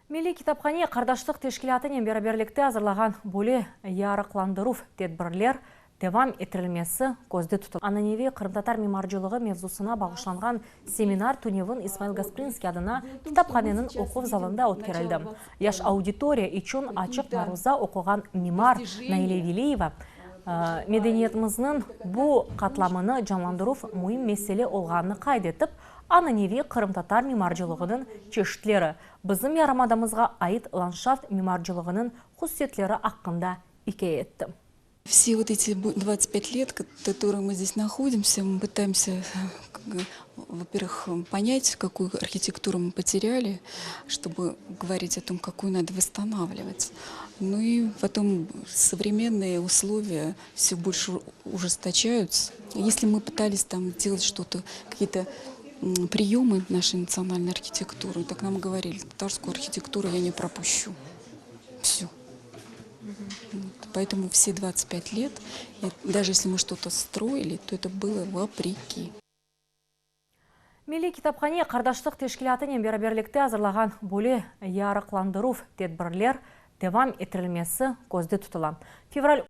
Milliy kitaphane Qardaşlıq teşkilâtınen beraberlikte azırlağan böyle yarıqlandıruv tedbirler devam ettirilmesi közde tutula. Ananeviy qırımtatar mimarcılığı mevzusına bağışlanğan seminar tünevin İsmail Gasprinskiy adına kitaphaneniñ oquv zalında ötkerildi. Yaş auditoriya içün açıq maruza oquğan mimar Naile Veliyeva, medeniyetimizniñ bu qatlamını canlandıruv müim mesele olğanını qayd etip, ananeviy qırımtatar mimarcılığınıñ çeşitleri, bizim yarımadamızğa ait landşaft mimarcılığınıñ hususiyetleri aqqında ikâye etti. Все вот эти 25 лет, которые мы здесь находимся, мы пытаемся, во-первых, понять, какую архитектуру мы потеряли, чтобы говорить о том, какую надо восстанавливать. Ну и потом современные условия все больше ужесточаются. Если мы пытались там делать что-то, какие-то приемы нашей национальной архитектуры, так нам говорили, татарскую архитектуру я не пропущу. Все. Вот. Поэтому все 25 лет, даже если мы что-то строили, то это было вопреки. Milliy kitaphane Qardaşlıq teşkilâtınen beraberlikte azırlağan böyle yarıqlandıruv tedbirler devam ettirilmesi közde tutula. Fevral.